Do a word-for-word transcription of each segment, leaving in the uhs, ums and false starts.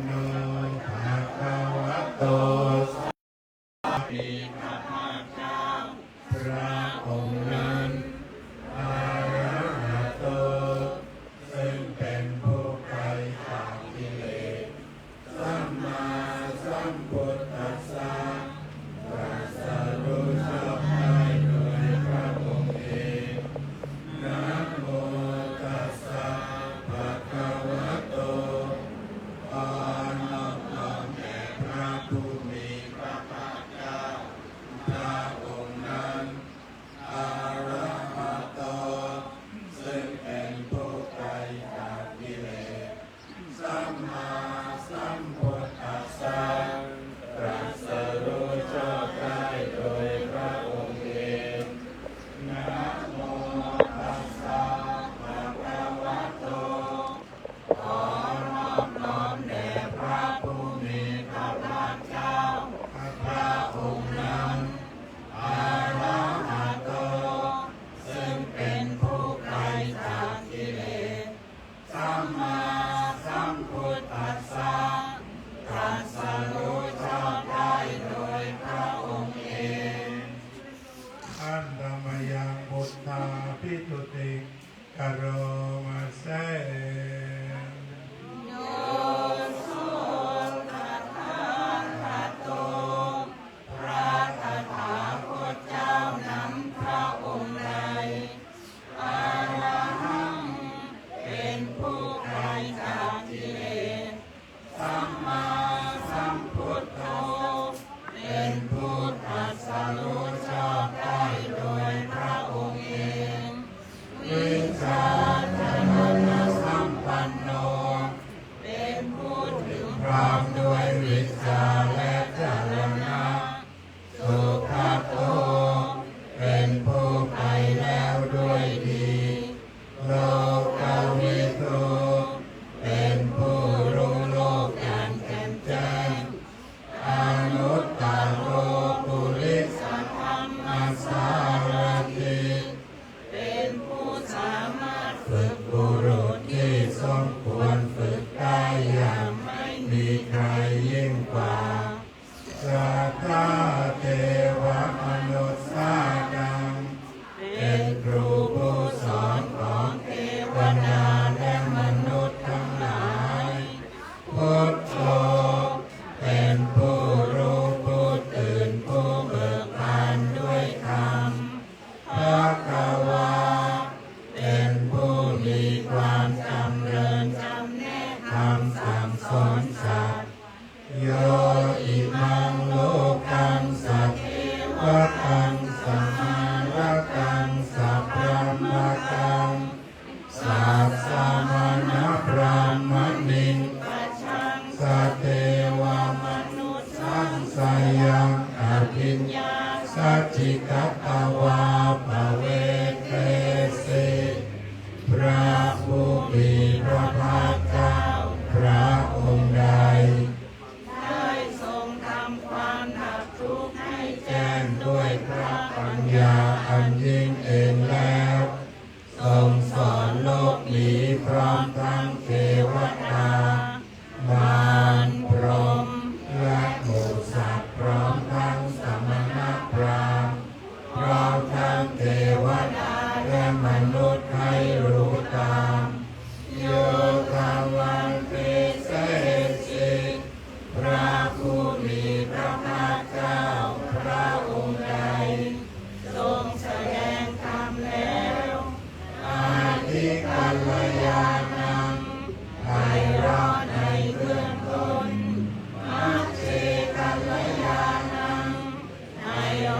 โน ภะคะวะโต สามีพระภาคเจ้า พระองค์นั้น อะระหะโต ซึ่งเป็นผู้ไกลจากกิเลส สัมมาสัมพุทธัสสะ ตรัสรู้ชอบได้โดยพระองค์เอง นะโมตัสสะ ภะคะวะโต ขอนอบน้อมแด่พระผู้มีพระภาคเจ้า พระองค์นั้น อะระหะโต ซึ่งเป็นผู้ไกลจากกิเลส สัมมาสัมพุทธัสสะ ตรัสรู้ชอบได้โดยพระองค์เอง นะโมตัสสะ ภะคะวะโต ขอนอบน้อมแด่พระผู้มีพระภาคเจ้า พระองค์นั้น อะระหะโต ซึ่งเป็นผู้ไกลจากกิเลส สัมมาสัมพุทธัสสะ ตรัสรู้ชอบได้โดยพระองค์เอง Handa mayaṃ buddhābhistutiṃ karoma se. โยโส ตถาคโต พระตถาคตเจ้านั้นพระองค์ใด อะระหัง เป็นผู้ไกลจากกิเลส สัมมาสัมพุทโธ เป็นผู้ตรัสรู้ชอบได้โดยพระองค์เอง วิชชาจรณสัมปันโน เป็นผู้ถึงพร้อมด้วยวิชชาและจรณะ สุขโต เป็นผู้ไปแล้วด้วยดี โลกวิทู เป็นผู้รู้โลกอย่างแจ่มแจ้ง อนุตตโร ปุริสธรรมสารถิ เป็นผู้สามารถฝึกบุรุษที่สมควรฝึกได้อย่างไม่มีใครยิ่งกว่า Satthā devamanussānaṃ เป็นครูผู้สอนของเทวดาและมนุษย์ทั้งหลาย Buddho เป็นผู้รู้ผู้ตื่นผู้เบิกบานด้วยธรรม Bhagavā เป็นผู้มีความจำเริญจำแนกคำสั่งสอนสัตว์ Yo imaṃ lokaṃ sadevakaṃ samārakaṃ sabrahmakaṃ sassamaṇabrāhmaṇiṃ pajaṃ sadevamanussassayaṃ abhiññāsaddhikatvā pavedesi. พระผู้มีพระภาคเจ้าพระองค์ใด ได้ทรงทำความดับทุกข์ให้แจ้งด้วยพระปัญญาอันยิ่งเองแล้ว ทรงสอนโลกนี้พร้อมทั้งเทวดา มารพรหม และหมู่สัตว์พร้อมทั้งสมณพราหมณ์ พร้อมทั้งเทวดาและมนุษย์ให้รู้ตาม Yo dhammaṃ desesi พระผู้มีพระภาคเจ้าพระองค์ใด ทรงแสดงธรรมแล้ว Adhikalyāṇaṃ ไพเราะในเบื้องต้น Majjhekalyāṇaṃ ไพ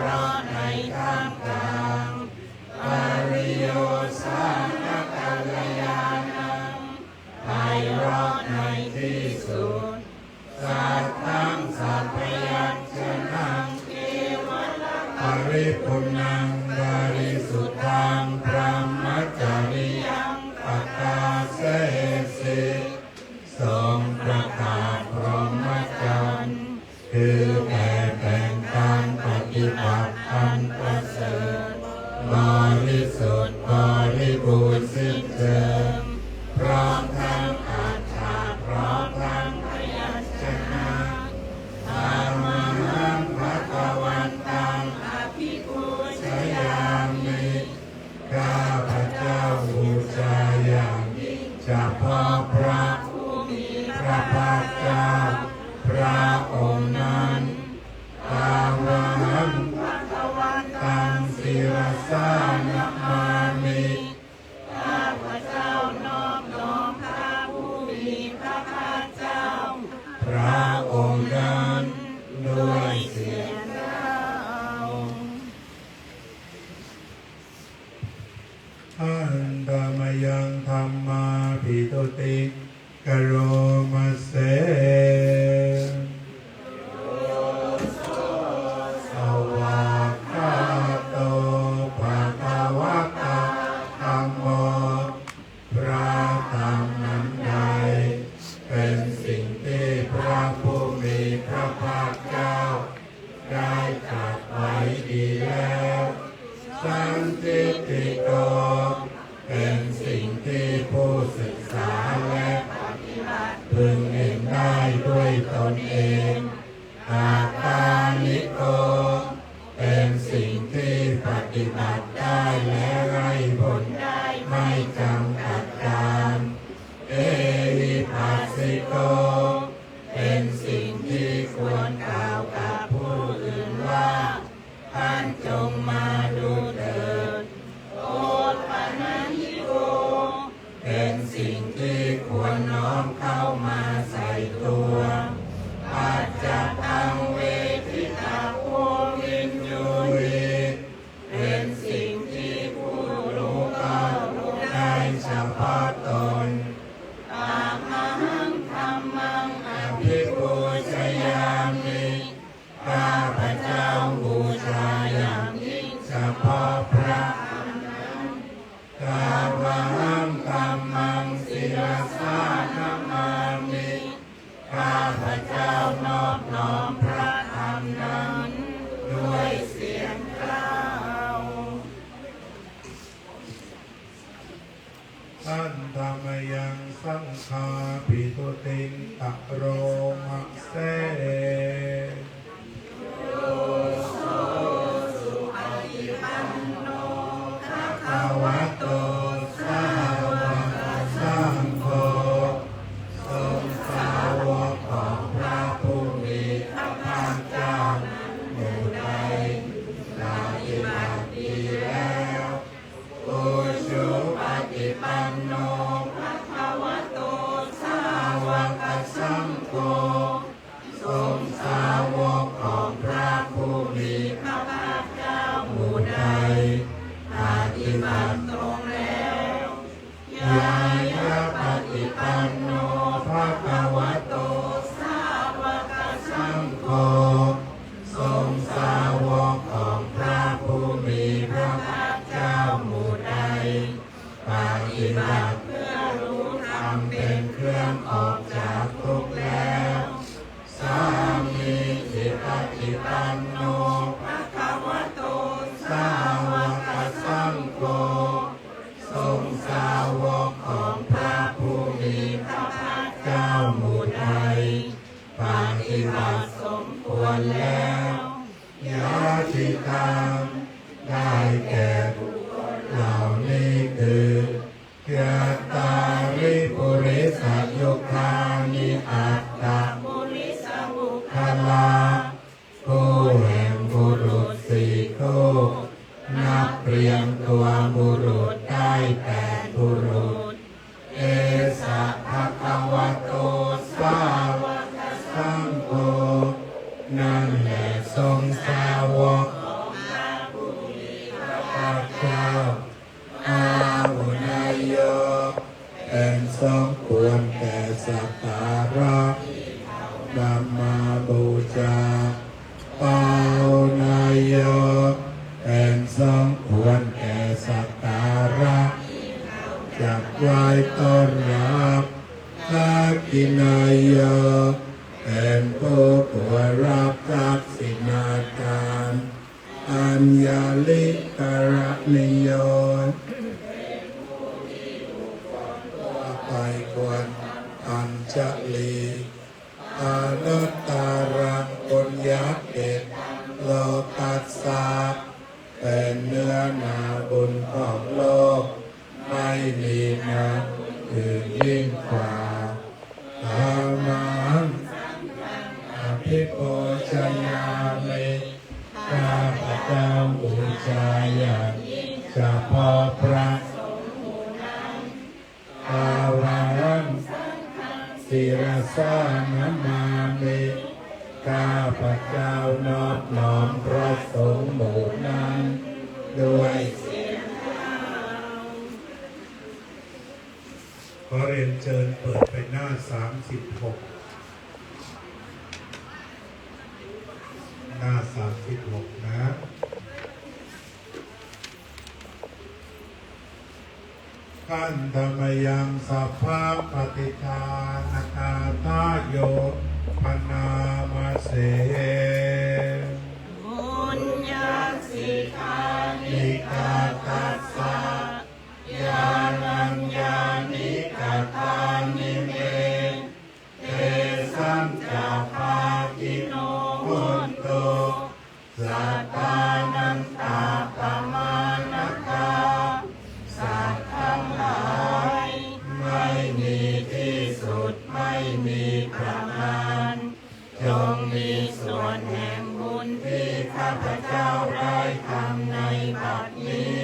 เราะในท่ามกลาง Pariyosānakalyāṇaṃ ไพเราะในที่สุด Saddhaṃ sabbayañjanaṃ kevalaparipuṇṇaṃ parisuddhaṃ brahmacariyaṃ pakāsesi. ทรงประกาศพรหมจรรย์ คือแบบแห่งการปฏิบัติอันประเสริฐ บริสุทธิ์บริบูรณ์สิ้นเชิง พร้อมทั้งอัฏฐะ พร้อมทั้งพ namāmi. ข้าพเจ้านอบน้อมพระผู้มีพระภาคเจ้า พระองค์นั้นด้วยเสียงกล้าว Handa mayaṃ dhammābhituttiṃ karoma se. Svākkhāto bhagavatā dhammo. พระธรรมนั้นใด เป็นสิ่งที่พระผู้มีพระภาคเจ้า ได้ตรัสไว้ดีแล้ว Sandiṭṭhiko เป็นสิ่งที่ผู้ศึกษาและปฏิบัติพึงเห็นได้ด้วยตนเอง Akāliko เป็นสิ่งที่ปฏิบัติได้และให้ผลได้ไม่จำกัดกาล Ehipassiko เป็นสิ่งที่ควรกล่าวกับผู้อื่นว่า ท่านจงมาดูเถิด Opanayiko เป็นสิ่งที่ควรน้อมเข้ามาใส่ตัว Paccattaṃ veditabbo viññūhi เป็นสิ่งที่ผู้รู้ก็รู้ได้เฉพาะตน Tamahaṃ dhammaṃ abhipūjayāmi. ข้าพเจ้าบูชาอย่างยิ่งเฉพาะพระธรรมนั้น Tamahaṃ dhammaṃ sirasā namāmi. ข้าพเจ้านอบน้อมพระธรรมนั้นด้วยเสียงกล้าว Handa mayaṃ saṅghābhituttiṃ karoma se. Bhagavato sāvakasaṅgho ทรงสาวกของพระผู้มีพระภาคเจ้าหมู่ใด ปฏิบัติดีแล้ว Ujupaṭipanno bhagavato sāvakasaṅgho ทรงสาวกของพระผู้มีพระภาคเจ้าหมู่ใด ปฏิบัติตรงแล้ว Ñāyapaṭipanno bhagavato sāvakasaṅgho ทรงสาวกของพระผู้มีพระภาคเจ้าหมู่ใด ปฏิบัติเพื่อรู้ธรรมเป็นเครื่องออกจากทุกข์แล้ว Sāmīcipaṭipanno bhagavato sāvakasaṅgho ทรงสาวกของพระผู้มีพระภาคเจ้าหมู่ใด ปฏิบัติสมควรแล้ว Yadidaṃ ได้แก่บุคคลเหล่านี้คือ Cattāri purisayugāni aṭṭha purisapuggalā คู่แห่งบุรุษสี่คู่ นับเรียงตัวบุรุษได้แปดบุรุษ Esa bhagavato sāvakasaṅgho นั่นแหละทรงสาวกของพระผู้มีพระภาคเจ้า Āhuneyyo เป็นสมควรแก่สักการะ นำมาบูชา Pāhuneyyo เป็นสมควรแก่สักการะ จักไหว้ต้อนรับ Dakkhiṇeyyo เป็นผู้ควรรับทักษิณาทาน Añjalikaraṇīyo ทั่วไปควรอัญชลี Anuttaraṃ puññakkhettaṃ lokassa เป็นเนื้อนาบุญของโลก ไม่มีนาบุญอื่นยิ่งกว่า Tamahaṃ abhipūjayāmi ข้าพเจ้าบูชาอย่างยิ่ง เฉพาะพระสงฆ์หมู่นั้น Āvahaṃ saṅghaṃ sirasā namāmi ข้าพเจ้านอบน้อมพระสงฆ์หมู่นั้นด้วยเสียงกล่าว ขอเรียนเชิญเปิดไปหน้าสามสิบหก หน้าสามสิบหกนะ Handa mayaṃ sabbapaṭiṭṭhānagāthāyo bhaṇāma se. Puññassikkhānikā tassa yānaññāni kathāni me, tesañca bhāgino hontu sattānantāpamanakā. สัตว์ทั้งหลาย ไม่มีที่สุด ไม่มีประมาณ จงมีส่วนแห่งบุญที่ข้าพเจ้าได้ทำในบัดนี้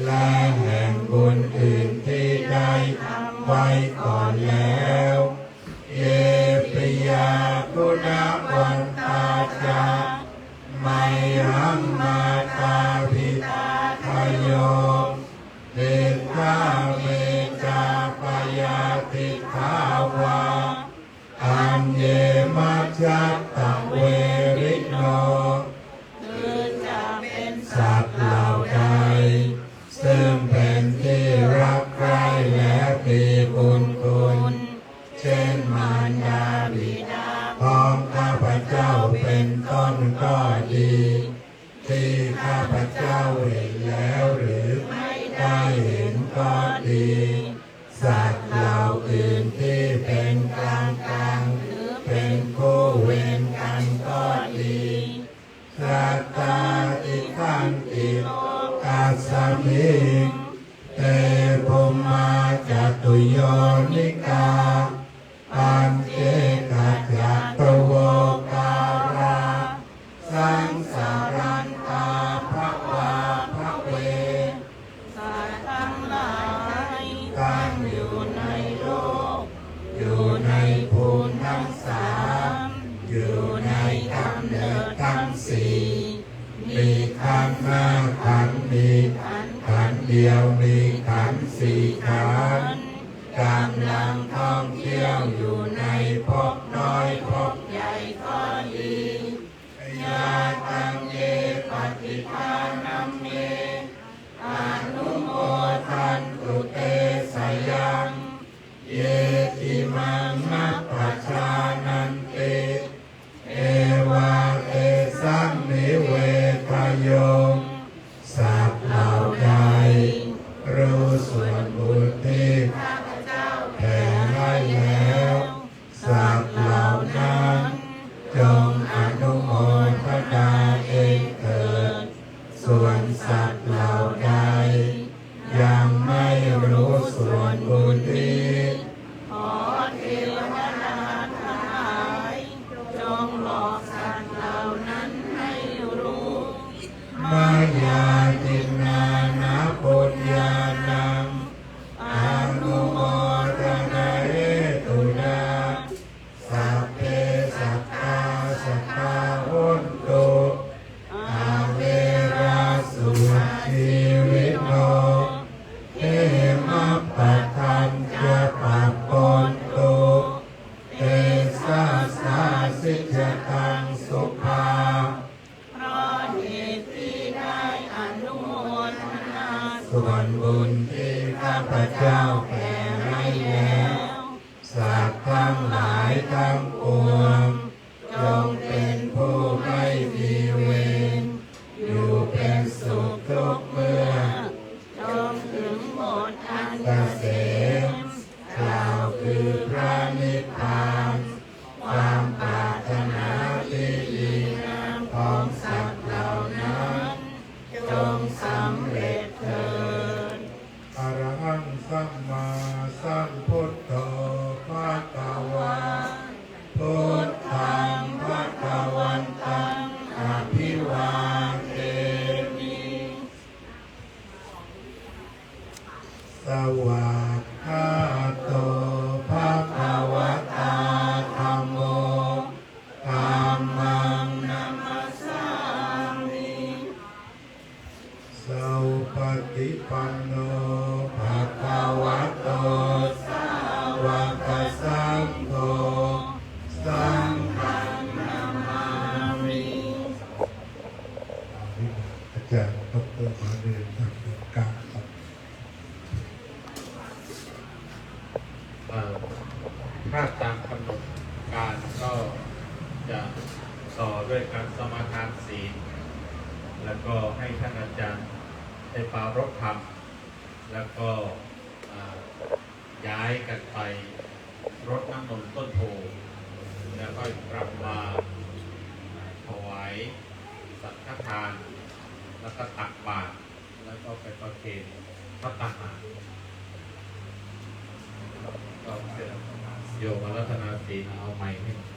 และแห่งบุญอื่นที่ได้ทำไว้ก่อนแล้ว Ye piyā guṇavantā ca mayhaṃ mātāpitādayo, petvā me ca payātithā vā, aññe majjhattaverino. คือจะเป็นสัตว์เหล่าใด ซึ่งเป็นที่รักใคร่และมีบุญคุณ เช่นมารดาบิดาของข้าพเจ้าเป็นต้นก็ดี ที่ข้าพเจ้าเห็นแล้วหรือไม่ได้เห็นก็ดี สัตว์เหล่าอื่นที่เป็นกลางๆ หรือเป็นคู่เวรกันก็ดี Sattā tiṭṭhanti lokasmiṃ, te bhummā catuyonikā, pañcekacatuvokkārā, saṃsarantā bhavābhave. สัตว์ทั้งหลายตั้งอยู่ในโลก อยู่ในภูมิทั้งสาม อยู่ในกำเนิดทั้งสี่ มีขันธ์ห้าขันธ์ มีขันธ์ขันธ์เดียว มีขันธ์สี่ขันธ์ กำลังท่องเที่ยวอยู่ในภพน้อยภพใหญ่ก็ดี Yā taṃ ye paṭiṭṭhānaṃ me anumodantu te sayaṃ, ye imaṃ na pajānanti, devā tesaṃ nivedayuṃ. สัตว์เหล่าใดรู้ส่วนบุญที่ข้าพเจ้าแผ่ให้แล้ว สัตว์เหล่านั้นจงอนุโมทนาเองเถิด ส่วนสัตว์เหล่าใดยังไม่รู้ส่วนบุญนี้ ขอเทวดาทั้งหลายจงบอกสัตว์เหล่านั้นให้รู้ Mayā dinnāna puññānaṃ anumodanahetunā, sabbe sattā sukhitā hontu, averā sukhajīvino, khemappadañca pakkantu, tejasā sajjataṃ sukhā. เพราะเหตุที่ได้อนุโมทนาส่วนบุญที่ข้าพเจ้าแผ่ให้แล้ว สัตว์ทั้งหลายทั้งปวง จงเป็นผู้ไม่มีเวร อยู่เป็นสุขทุกเมื่อ จงถึงหนทางอันเกษม กล่าวคือพระนิพพาน ความปรารถนาที่ดีงามของสัตว์เหล่านั้น จงสำเร็จเถิด Arahaṃ sammāsambuddho bhagavā, buddhaṃ bhagavantaṃ abhivādemi. Supaṭipanno bhagavato sāvakasaṅgho, saṅghaṃ namāmi. อาจารย์ดอกเตอร์ มาเรียนทางการ เอ่อ ถ้าตามกำหนดการก็จะต่อด้วยการสมาทานศีล แล้วก็ให้ท่านอาจารย์ได้ปรารภธรรม แล้วก็ อ่า ย้ายกันไปรดน้ำมนต์ต้นโพ แล้วก็กลับมา อ่า ถวายสังฆทาน แล้วก็ตักบาตร แล้วก็ไปประเคนภัตตาหาร ก็เชิญโยมอาราธนาศีลเอาไมค์ให้หน่อย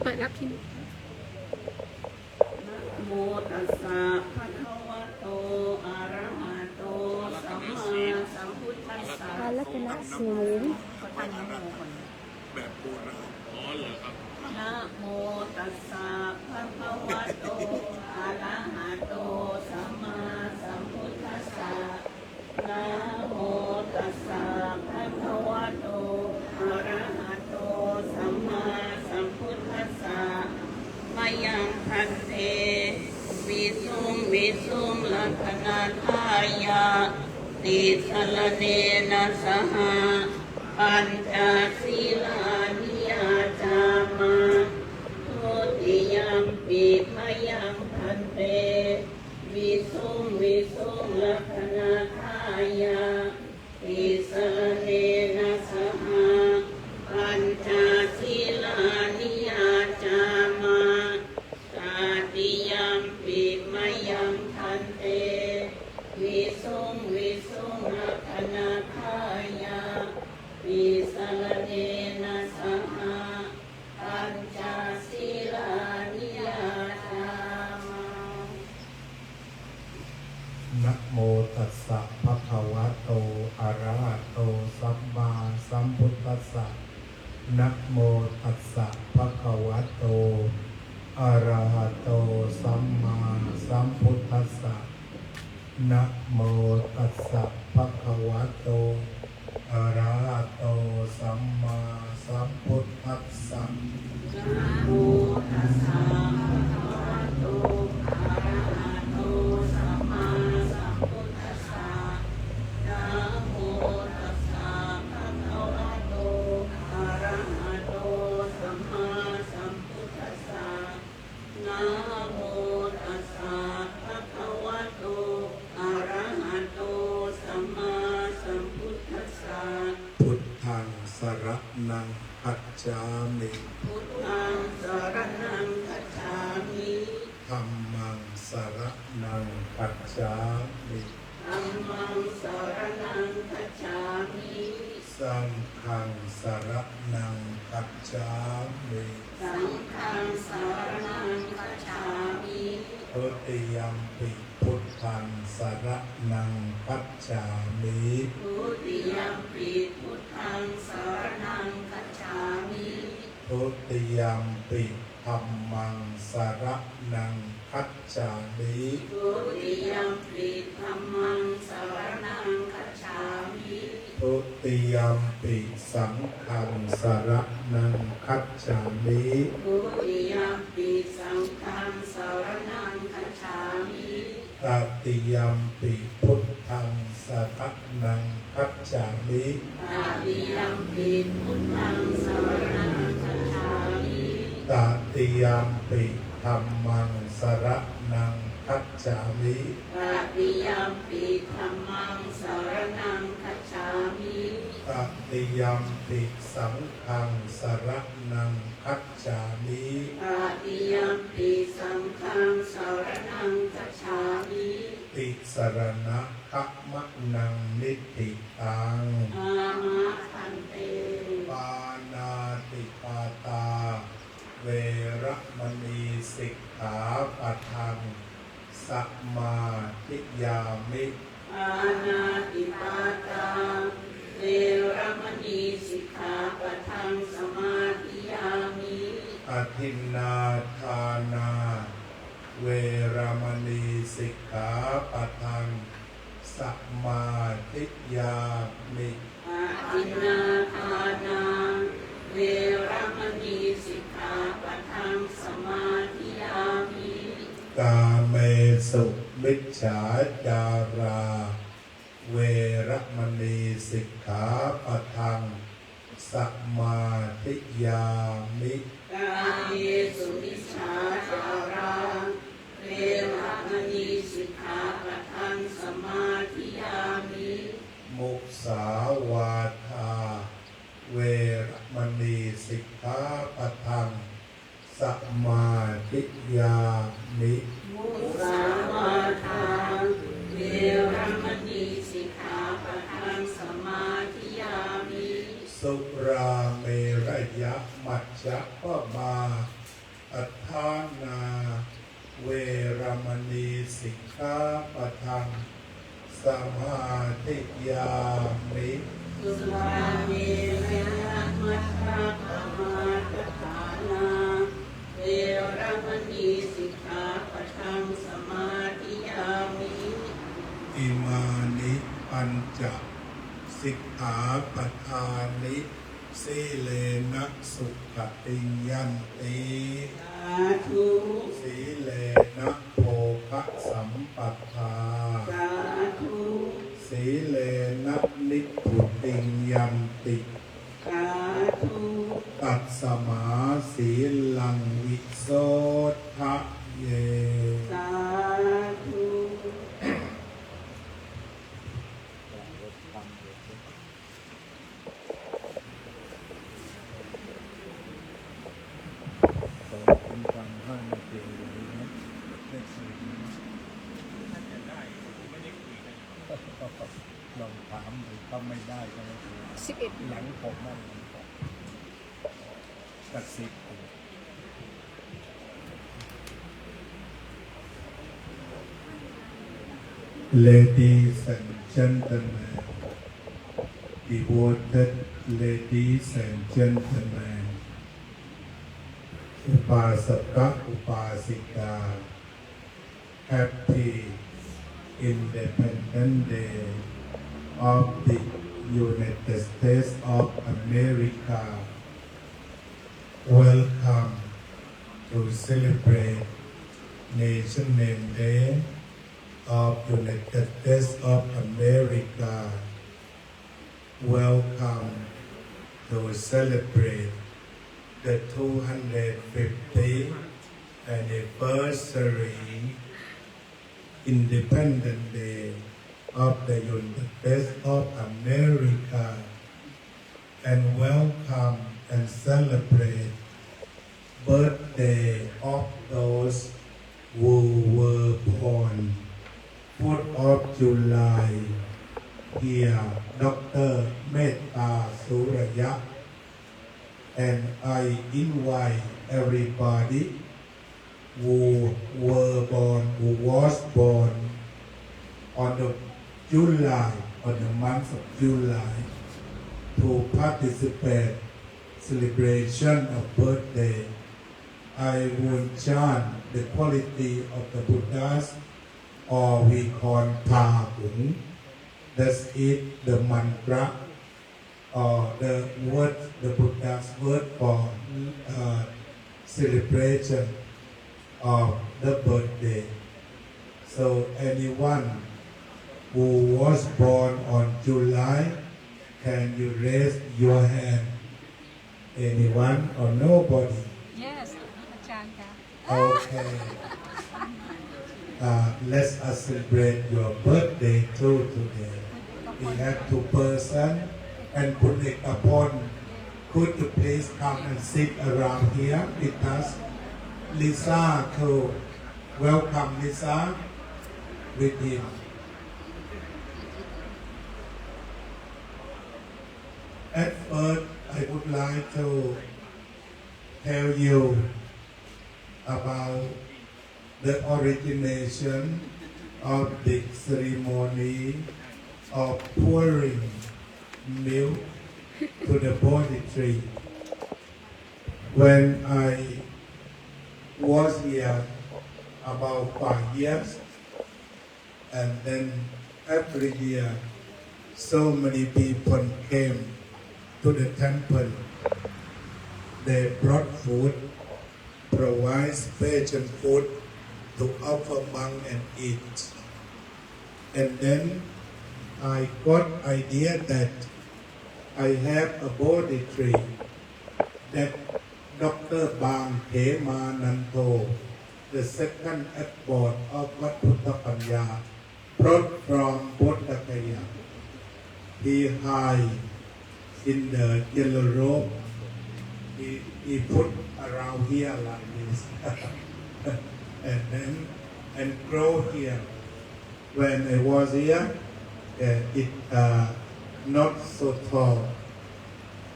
เปิดรับที่นี่ Namo tassa bhagavato arahato sammāsambuddhassa. อาราธนาศีล แบบโบราณ อ๋อ เหรอครับ Namo tassa bhagavato arahato sammāsambuddhassa. Namo tassa bhagavato arahato sammāsambuddhassa. Mayaṃ bhante visuṃ visuṃ rakkhaṇatthāya tisaraṇena saha pañca sīlāni yācāma. Dutiyampi mayaṃ bhante visuṃ visuṃ rakkhaṇatthāya tisaraṇena saha pañca sīlāni yācāma. Tatiyampi mayaṃ bhante visuṃ visuṃ rakkhaṇatthāya tisaraṇena saha pañca sīlāni yācāma. Namo tassa bhagavato arahato sammāsambuddhassa. Namo tassa bhagavato arahato sammāsambuddhassa. Namo tassa bhagavato arahato sammāsambuddhassa. Namo tassa bhagavato arahato sammāsambuddhassa. Namo tassa bhagavato arahato sammāsambuddhassa. Namo tassa bhagavato arahato sammāsambuddhassa. Buddhaṃ saraṇaṃ gacchāmi. Buddhaṃ saraṇaṃ gacchāmi. Dhammaṃ saraṇaṃ gacchāmi. Dhammaṃ saraṇaṃ gacchāmi. Saṅghaṃ saraṇaṃ gacchāmi. Saṅghaṃ saraṇaṃ gacchāmi. Dutiyampi buddhaṃ saraṇaṃ gacchāmi. Dutiyampi buddhaṃ saraṇaṃ gacchāmi. Dutiyampi dhammaṃ saraṇaṃ gacchāmi. Dutiyampi dhammaṃ saraṇaṃ gacchāmi. Dutiyampi saṅghaṃ saraṇaṃ gacchāmi. Dutiyampi saṅghaṃ saraṇaṃ gacchāmi. Tatiyampi buddhaṃ saraṇaṃ gacchāmi. Tatiyampi buddhaṃ saraṇaṃ gacchāmi. Tatiyampi dhammaṃ saraṇaṃ gacchāmi. Tatiyampi dhammaṃ saraṇaṃ gacchāmi. Tatiyampi saṅghaṃ saraṇaṃ gacchāmi. Tatiyampi saṅghaṃ saraṇaṃ gacchāmi. Tisaraṇagamanaṃ niṭṭhitaṃ. Āma bhante. Pāṇātipātā veramaṇī sikkhāpadaṃ samādiyāmi. Pāṇātipātā veramaṇī sikkhāpadaṃ samādiyāmi. Adinnādānā veramaṇī sikkhāpadaṃ samādiyāmi. Adinnādānā veramaṇī sikkhāpadaṃ samādiyāmi. Kāmesu micchācārā veramaṇī sikkhāpadaṃ samādiyāmi. Kāmesu micchācārā veramaṇī sikkhāpadaṃ samādiyāmi. Musāvādā veramaṇī sikkhāpadaṃ samādiyāmi. Musāvādā veramaṇī sikkhāpadaṃ samādiyāmi. Surāmerayamajjapamādaṭṭhānā veramaṇī sikkhāpadaṃ samādiyāmi. Surāmerayamajjapamādaṭṭhānā veramaṇī sikkhāpadaṃ samādiyāmi. Imāni pañca sikkhāpadāni. Sīlena sugatiṃ yanti. Sādhu. Sīlena bhogasampadā. Sādhu. Sīlena nibbutiṃ yanti. Sādhu. Tasmā sīlaṃ visodhaye. Sādhu. สองถึงสามห้านาทีนะ ได้คุยไหม น่าจะได้ ไม่ได้คุยกัน ลองถามดู ถ้าไม่ได้ก็ไม่เป็นไร สิบเอ็ด หลังผมนะ หลังผม กระซิบดู Ladies and gentlemen, devoted ladies and gentlemen, upāsaka upāsikā, happy Independence Day of the United States of America. Welcome to celebrate National Day of United States of America. Welcome to celebrate the two hundred fiftieth anniversary Independence Day of the United States of America, and welcome and celebrate birthday of those who were born fourth of July here, Doctor Metta Suraya, and I invite everybody who were born, who was born on the July, on the month of July, to participate celebration of birthday. I would chant the quality of the Buddhas, or we call Pahung. That's it, the mantra, or the word, the Buddha's word for, uh, celebration of the birthday. So anyone who was born on July, can you raise your hand? Anyone or nobody? Yes, อาจารย์คะ Okay. Uh, let us celebrate your birthday too today. We have two person and Khun Ekapon. Could you please come and sit around here with us? Lisa too. Welcome Lisa with him. At first, I would like to tell you about the origination of the ceremony of pouring milk to the Bodhi tree. When I was here about five years, and then every year, so many people came to the temple. They brought food, provide special food to offer monk and eat. And then I got idea that I have a Bodhi tree that Doctor Bang Khemananto, the second abbot of Wat Buddha Panya, brought from Bodh Gaya. He hide in the yellow robe. He, he put around here like this. And then, and grow here. When I was here, uh, it, uh, not so tall.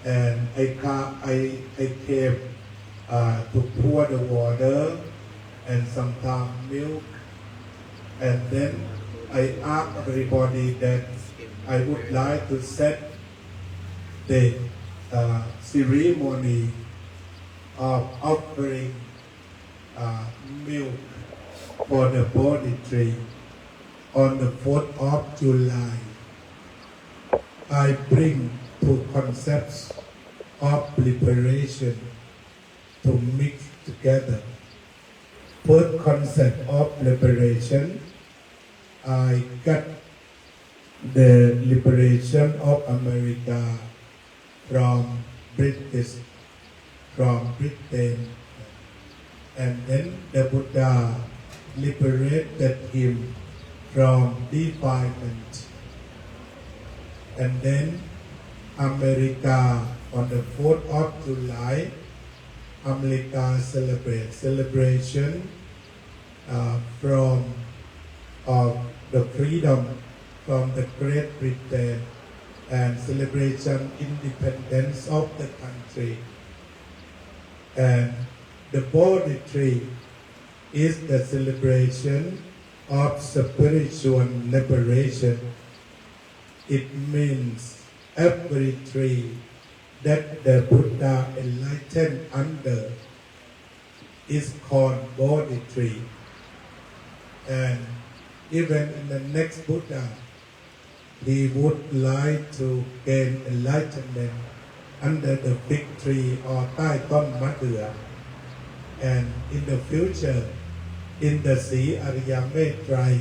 And I ca-, I, I came, uh, to pour the water and sometimes milk. And then I ask everybody that I would like to set the, uh, ceremony of offering, uh, milk for the Bodhi tree on the fourth of July. I bring two concepts of liberation to mix together. First concept of liberation, I got the liberation of America from British, from Britain. And then the Buddha liberated him from defilement. And then America on the fourth of July, America celebrate celebration, uh, from, of the freedom from the Great Britain and celebration independence of the country. And the Bodhi tree is the celebration of spiritual liberation. It means every tree that the Buddha enlightened under is called Bodhi tree. And even in the next Buddha, he would like to gain enlightenment under the fig tree or ใต้ต้นมะเดื่อ. And in the future, in the ศรีอาริยเมตไตรย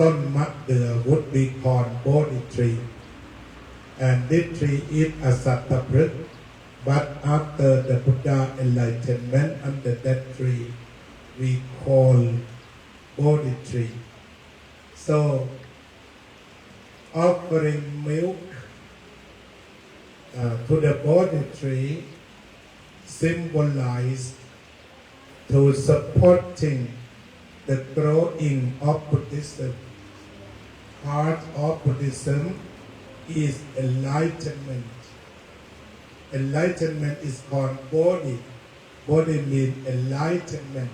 ต้นมะเดื่อ would be called Bodhi tree. And this tree is a สัตตพฤกษ์, but after the Buddha enlightenment under that tree, we call Bodhi tree. So, offering milk, uh, to the Bodhi tree symbolize to supporting the growing of Buddhism. Heart of Buddhism is enlightenment. Enlightenment is called Bodhi. Bodhi means enlightenment.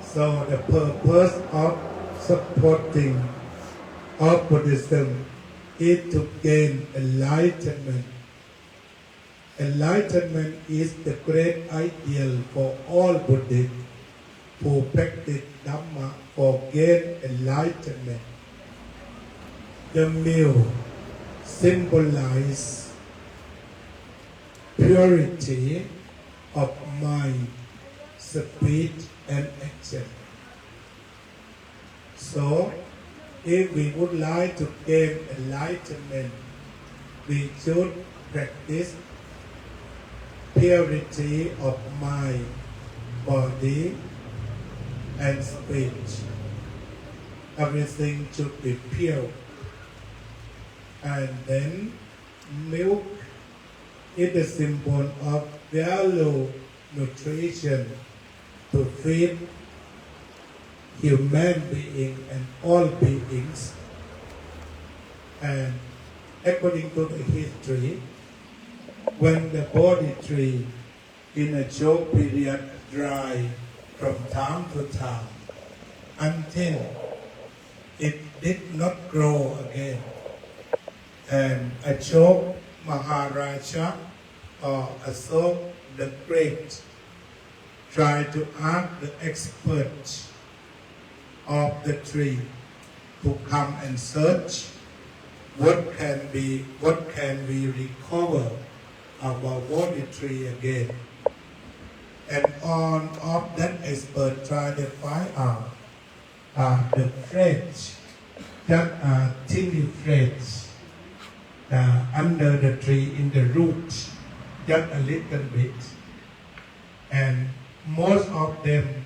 So the purpose of supporting of Buddhism is to gain enlightenment. Enlightenment is the great ideal for all Buddhists who practice Dhamma for gain enlightenment. The meal symbolize purity of mind, speech, and action. So, if we would like to gain enlightenment, we should practice purity of mind, body, and speech. Everything should be pure. And then milk is the symbol of value nutrition to feed human being and all beings. And according to the history, when the Bodhi tree in a short period dry from time to time until it did not grow again, and Ashoka Maharaja Or Ashok the Great tried to ask the expert of the tree to come and search what can be what can we recover our Bodhi tree again. And all of that expert try to find out uh, the threads, just a tiny threads uh, under the tree in the root, just a little bit. And most of them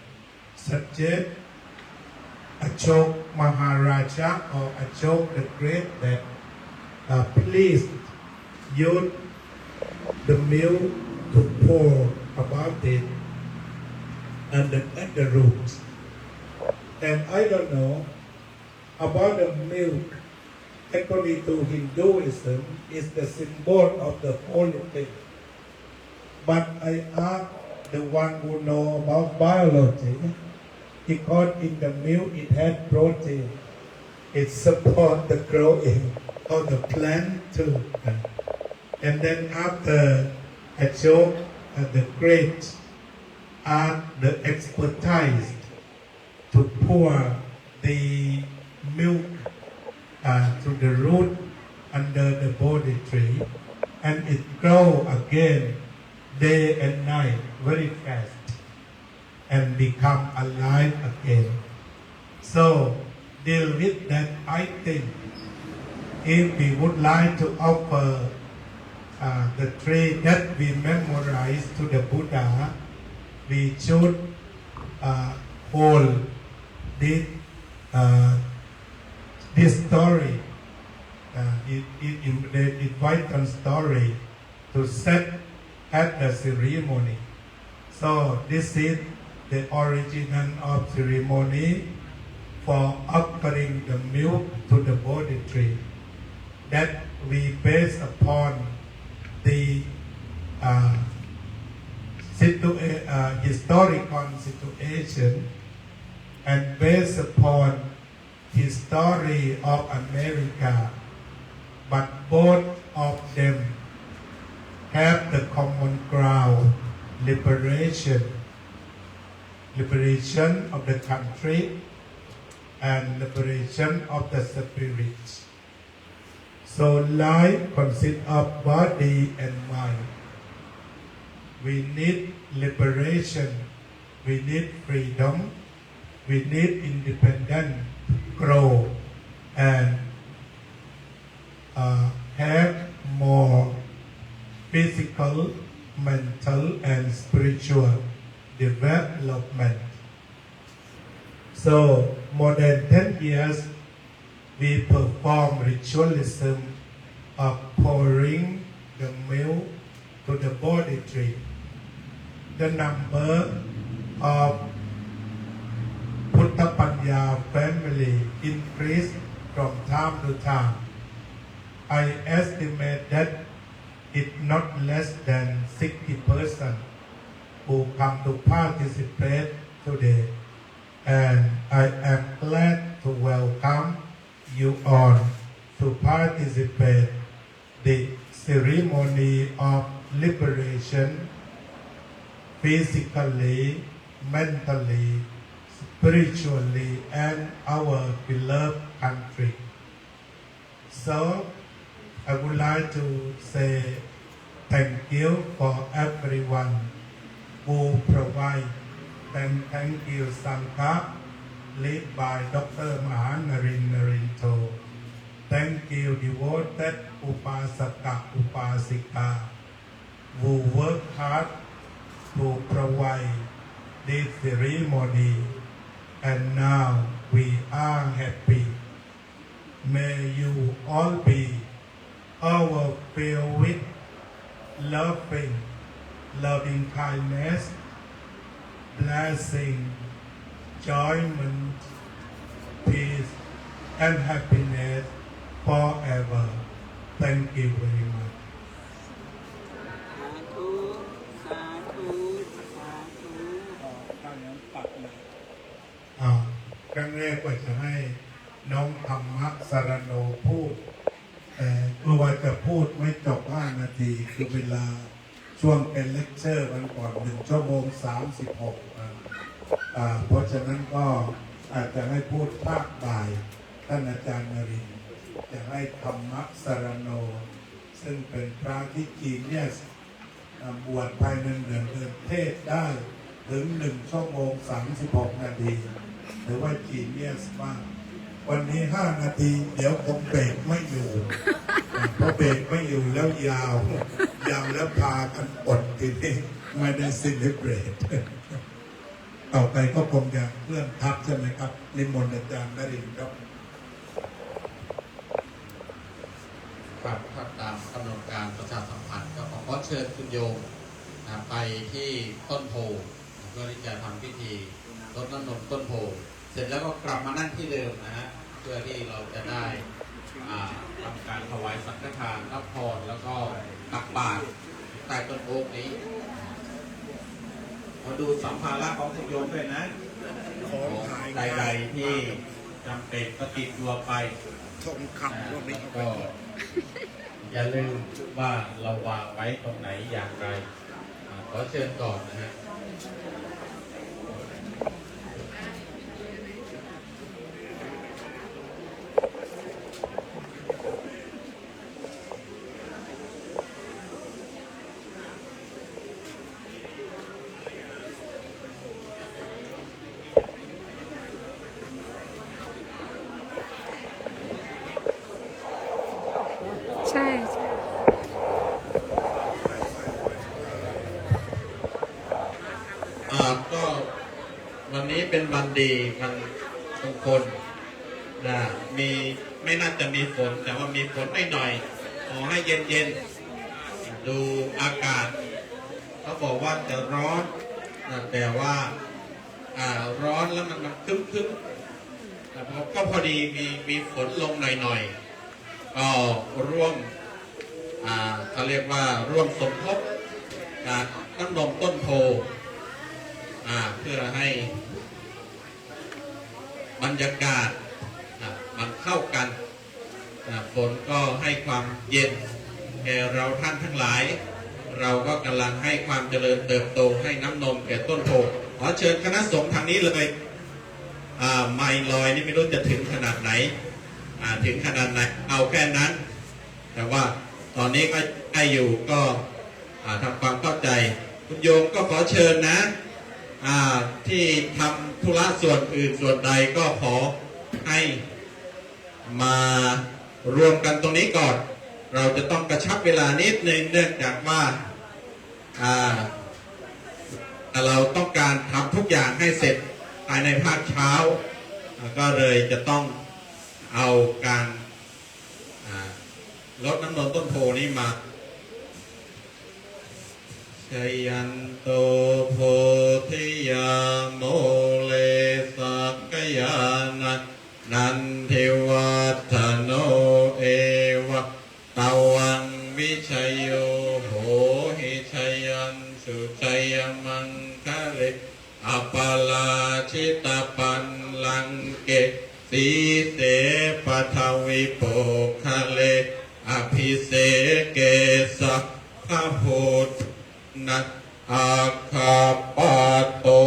suggest Ashok Maharaja or Ashok the Great that uh, please use the milk to pour about it and the, at the root. And I don't know about the milk. According to Hinduism, is the symbol of the holy thing. But I ask the one who know about biology, because in the milk it has protein. It support the growing of the plant too. And then after Ashok uh, the Great asked the expertise to pour the milk uh, to the root under the Bodhi tree, and it grow again day and night very fast and become alive again. So deal with that, I think, if we would like to offer uh, the tree that we memorize to the Buddha, we should uh, hold this uh, this story, uh, it, it, it, the Advaita story to set at the ceremony. So this is the original of ceremony for offering the milk to the Bodhi tree. That we base upon the uh, situa- uh, historical situation and based upon history of America, but both of them have the common ground, liberation, liberation of the country and liberation of the spirit. So life consists of body and mind. We need liberation, we need freedom, we need independence to grow and uh, have more physical, mental, and spiritual development. So more than ten years, we perform ritualism of pouring the milk to the Bodhi tree. The number of Buddha Panya family increase from time to time. I estimate that it's not less than sixty percent who come to participate today. And I am glad to welcome you all to participate the ceremony of liberation physically, mentally, spiritually, and our beloved country. So I would like to say thank you for everyone who provide. Thank, thank you, Sangha, led by Doctor Mahanarindo. Thank you, devoted Upasaka Upasika, who work hard to provide this ceremony, and now we are happy. May you all be overfilled with loving, loving kindness, blessing, enjoyment, peace, and happiness forever. Thank you very much. สาธุ สาธุ สาธุ อ่า ครั้งแรกว่าจะให้น้องธรรมะสรโนพูด แต่เมื่อว่าจะพูดไม่จบห้านาที คือเวลา ช่วงเป็นเลคเชอร์วันก่อนหนึ่งชั่วโมงสามสิบหกนาทีอ่าเพราะฉะนั้นก็อาจจะให้พูดภาคบ่ายท่านอาจารย์นรินทร์จะให้ธรรมสรโน ซึ่งเป็นพระที่ genius อ่าบวชภายในหนึ่งเดือนเทศน์ได้ถึงหนึ่งชั่วโมงสามสิบหกนาทีถือว่า genius มากวันนี้ห้านาทีเดี๋ยวคงเบรกไม่อยู่อ่าเพราะเบรกไม่อยู่แล้วยาวยาวแล้วพากันอดทีนี้ไม่ได้ celebrate ต่อไปก็คงจะเคลื่อนทัพใช่ไหมครับนิมนต์อาจารย์นรินทร์ครับ ครับครับตามกำหนดการประชาสัมพันธ์ก็ขอขอเชิญคุณโยมนะไปที่ต้นโพนะเพื่อที่จะทำพิธีรดน้ำนมต้นโพ เสร็จแล้วก็กลับมานั่งที่เดิมนะฮะเพื่อที่เราจะได้อ่าทำการถวายสังฆทานรับพรแล้วก็ตักบาตรใต้ต้นโอ๊กนี้มาดูสัมภาระของคุณโยมด้วยนะ ของหาย ใดๆที่จำเป็นก็ติดตัวไป ทองคำพวกนี้เอาไป ก็อย่าลืมว่าเราวางไว้ตรงไหนอย่างไรอ่าขอเชิญก่อนนะฮะ ใช่ใช่ อ่าก็วันนี้เป็นวันดีวันมงคลนะมีไม่น่าจะมีฝน แต่ว่ามีฝนหน่อยๆขอให้เย็นๆดูอากาศเขาบอกว่าจะร้อนนะแต่ว่าอ่าร้อนแล้วมันมันครึ้มๆแต่พอก็พอดีมีมีฝนลงหน่อยๆก็ร่วมอ่าเขาเรียกว่าร่วมสมทบกับน้ำนมต้นโพอ่าเพื่อให้บรรยากาศอ่ามันเข้ากันอ่าฝนก็ให้ความเย็นแก่เราท่านทั้งหลาย เราก็กำลังให้ความเจริญเติบโตให้น้ำนมแก่ต้นโพขอเชิญคณะสงฆ์ทางนี้เลย อ่าไมค์ลอยนี่ไม่รู้จะถึงขนาดไหนอ่าถึงขนาดไหน เอาแค่นั้น แต่ว่าตอนนี้ก็ใกล้อยู่ก็อ่าทำความเข้าใจ คุณโยมก็ขอเชิญนะอ่าที่ทำธุระส่วนอื่นส่วนใดก็ขอให้มารวมกันตรงนี้ก่อน เราจะต้องกระชับเวลานิดนึงเนื่องจากว่าอ่า แต่เราต้องการทำทุกอย่างให้เสร็จภายในภาคเช้า ก็เลยจะต้องเอาการอ่ารดน้ำนมต้นโพนี้มา Jayanto bodhiyā mūle sakyānaṃ nandivaḍḍhano evaṃ tvaṃ vijayo hohi jayassu jayamaṅgale aparājitapallaṅke sīse paṭhavipokkhare abhiseke sabbabuddhānaṃ aggappatto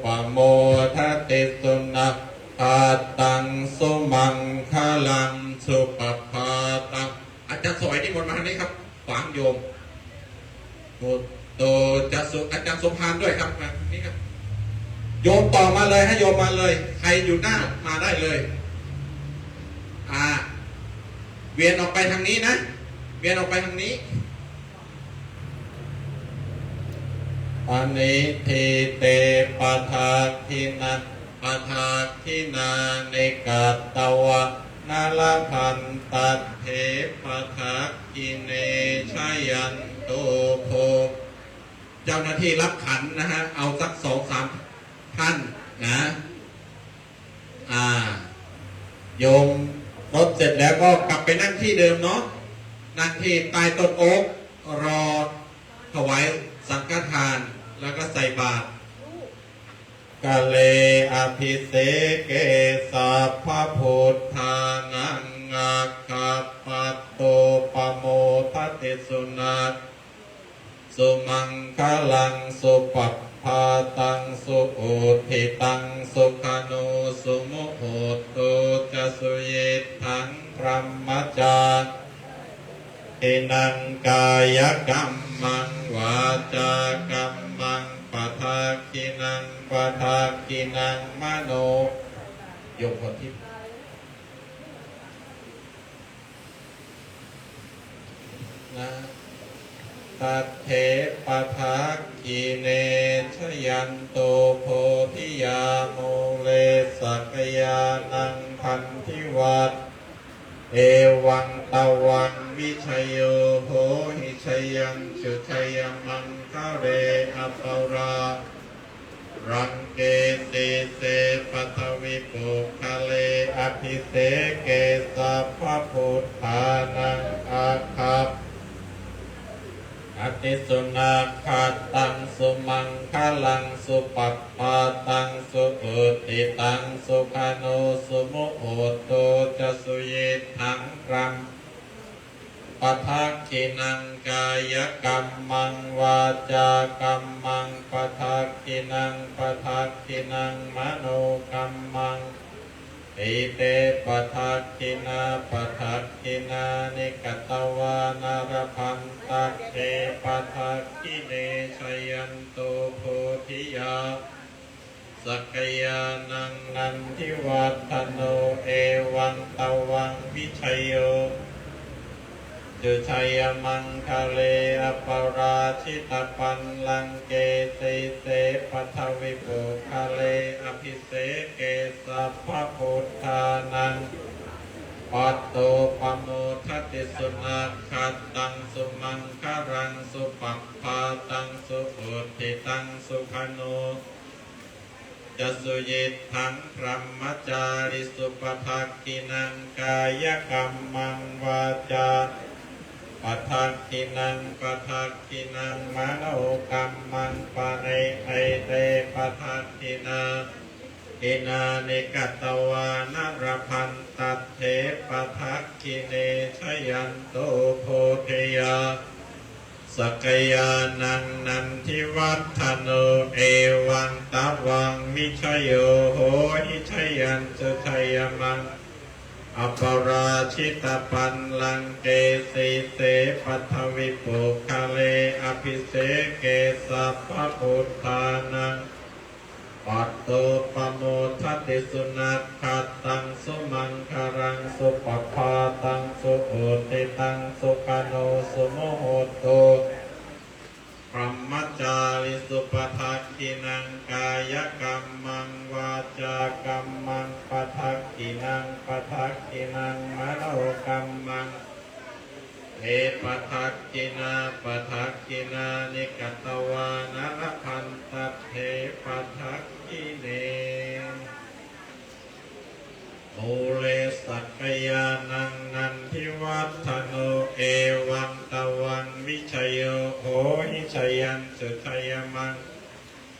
pamodati. Sunakkhattaṃ sumaṅgalaṃ supabhātaṃ อาจารย์สวัยนิมนต์มาทางนี้ครับ ขวางโยม Muddo ca su อาจารย์สมภารด้วยครับมาทางนี้ครับ โยมต่อมาเลยฮะโยมมาเลย ใครอยู่หน้ามาได้เลย อ่า เวียนออกไปทางนี้นะ เวียนออกไปทางนี้ Paṇidhī te padakkhiṇā padakkhiṇāni katvāna labhantatthe padakkhiṇe. Jayanto bo เจ้าหน้าที่รับขันนะฮะ เอาสักสองสามท่านนะ อ่า โยมรดเสร็จแล้วก็กลับไปนั่งที่เดิมเนาะ นั่งที่ใต้ต้นโอ๊ก รอถวายสังฆทาน แล้วก็ใส่บาตร Kale abhiseke sabbabuddhānaṃ aggappatto pamodati. Sunak sumaṅgalaṃ supabhātaṃ suhuṭṭhitaṃ sukhaṇo sumuhutto ca suyiṭṭhaṃ brahmacārisu padakkhiṇaṃ kāyakammaṃ vācākammaṃ padakkhiṇaṃ padakkhiṇaṃ mano โยมพรทิพย์ นะ tatthe padakkhiṇe jayanto bodhiyā mūle sakyānaṃ nandivaḍḍhano evaṃ tvaṃ vijayo hohi jayassu jayamaṅgale aparā raṅke sīse paṭhavipokkhare abhiseke sabbabuddhānaṃ aggappatto pamodati. Sunakkhattaṃ sumaṅgalaṃ supabhātaṃ suhuṭṭhitaṃ sukhaṇo sumuhutto ca suyiṭṭhaṃ brahma padakkhiṇaṃ kāyakammaṃ vācākammaṃ padakkhiṇaṃ padakkhiṇaṃ manokammaṃ ite padakkhiṇā padakkhiṇāni katvāna labhantatthe padakkhiṇe jayanto bodhiyā sakyānaṃ nandivaḍḍhano evaṃ tvaṃ vijayo hohi jayassu jayamaṅgale aparājitapallaṅke sīse paṭhavipokkhare abhiseke sabbabuddhānaṃ aggappatto pamodati. Sunakkhattaṃ sumaṅgalaṃ supabhātaṃ suhuṭṭhitaṃ sukhaṇo ca suyiṭṭhaṃ brahmacārisu padakkhiṇaṃ kāyakammaṃ vācākammaṃ padakkhiṇaṃ padakkhiṇaṃ manokammaṃ paṇidhī te padakkhiṇā padakkhiṇāni katvāna labhantatthe padakkhiṇe jayanto bodhiyā sakyānaṃ nandivaḍḍhano evaṃ tvaṃ vijayo hohi jayassu jayamaṅgale aparājitapallaṅke sīse paṭhavipokkhare abhiseke sabbabuddhānaṃ aggappatto pamodati. Sunakkhattaṃ sumaṅgalaṃ supabhātaṃ suhuṭṭhitaṃ sukhaṇo sumuhutto brahmacārisu padakkhiṇaṃ kāyakammaṃ vācākammaṃ padakkhiṇaṃ padakkhiṇaṃ manokammaṃ te padakkhiṇā padakkhiṇāni katvāna labhantatthe padakkhiṇe. Mūle sakyānaṃ nandivaḍḍhano evaṃ tvaṃ vijayo hohi jayassu jayamaṅgale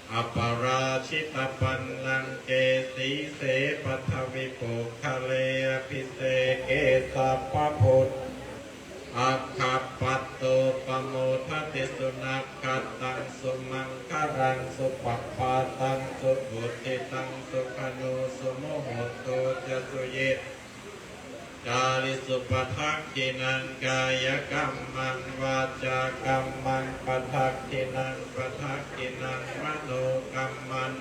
aparājitapallaṅke sīse paṭhavipokkhare abhiseke sabbabuddhānaṃ aggappatto pamodati. Sunakkhattaṃ sumaṅgalaṃ supabhātaṃ suhuṭṭhitaṃ sukhaṇo sumuhutto ca suyiṭṭhaṃ brahmacārisu padakkhiṇaṃ kāyakammaṃ vācākammaṃ padakkhiṇaṃ padakkhiṇaṃ manokammaṃ